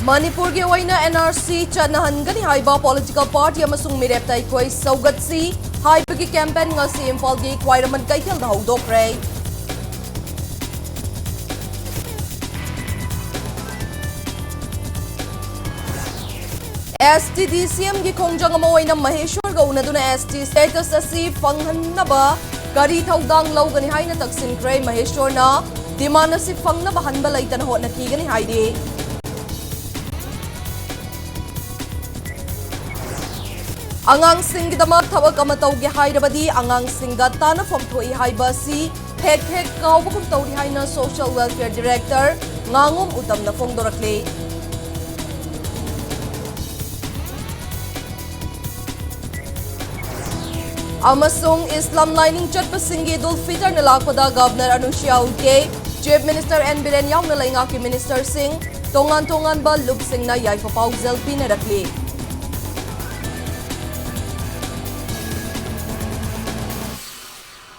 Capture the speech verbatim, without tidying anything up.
ꯃꯅꯤꯄꯨꯔꯒꯤ ꯑꯣꯏꯅ NRC ꯆꯠꯅꯍꯟꯒꯅꯤ ꯍꯥꯏꯕ political party ꯑꯃꯁꯨꯡ ꯃꯤꯔꯦꯞꯇ ꯑꯩꯈꯣꯏ ꯁꯧꯒꯠꯁꯤ ꯍꯥꯏꯕꯒꯤ campaign ꯉꯁꯤ ꯏꯝꯐꯥꯜꯒꯤ ꯈ꯭ꯋꯥꯏꯔꯝꯕꯟ ꯀꯩꯊꯦꯜꯗ ꯍꯧꯗꯣꯛꯈ꯭ꯔꯦ꯫ STDCMꯒꯤ ꯈꯣꯡꯖꯪ ꯑꯃ ꯑꯣꯏꯅ ꯃꯍꯦꯁ꯭ꯋꯔꯒ ꯎꯅꯗꯨꯅ ST status ꯑꯁꯤ ꯐꯪꯍꯟꯅꯕ ꯀꯔꯤ ꯊꯧꯗꯥꯡ ꯂꯧꯒꯅꯤ ꯍꯥꯏꯅ ꯇꯛꯁꯤꯟꯈ꯭ꯔꯦ꯫ ꯃꯍꯦꯁ꯭ꯋꯔꯅ demand ꯑꯁꯤ ꯐꯪꯅꯕ ꯍꯟꯕ ꯂꯩꯇꯅ ꯍꯣꯠꯅꯈꯤꯒꯅꯤ ꯍꯥꯏꯔꯤ꯫ ꯑꯉꯥꯡꯁꯤꯡꯒꯤꯗꯃꯛ ꯊꯕꯛ ꯑꯃ ꯇꯧꯒꯦ ꯍꯥꯏꯔꯕꯗꯤ ꯑꯉꯥꯡꯁꯤꯡꯒ ꯇꯥꯟꯅꯐꯝ ꯊꯣꯛꯏ ꯍꯥꯏꯕ ꯑꯁꯤ ꯍꯦꯛ ꯍꯦꯛ ꯀꯥꯎꯕꯒꯨꯝ ꯇꯧꯔꯤ ꯍꯥꯏꯅ Social Welfare Director ꯉꯥꯉꯣꯝ ꯎꯇꯝꯅ ꯐꯣꯡꯗꯣꯔꯛꯂꯤ꯫ ꯑꯃꯁꯨꯡ ꯏꯁꯂꯥꯝ ꯂꯥꯏꯅꯤꯡ ꯆꯠꯄꯁꯤꯡꯒꯤ ꯏꯗꯨꯜ ꯐꯤꯇꯔꯅ ꯂꯥꯛꯄꯗ Governor ꯑꯅꯨꯁꯨꯏꯌꯥ ꯎꯏꯀꯦ, Chief Minister N Biren ꯌꯥꯎꯅ ꯂꯩꯉꯥꯛꯀꯤ ministerꯁꯤꯡ, ꯇꯣꯉꯥꯟ ꯇꯣꯉꯥꯟꯕ ꯂꯨꯞꯁꯤꯡꯅ ꯌꯥꯏꯐ ꯄꯥꯎꯖꯦꯜ ꯄꯤꯅꯔꯛꯂꯤ꯫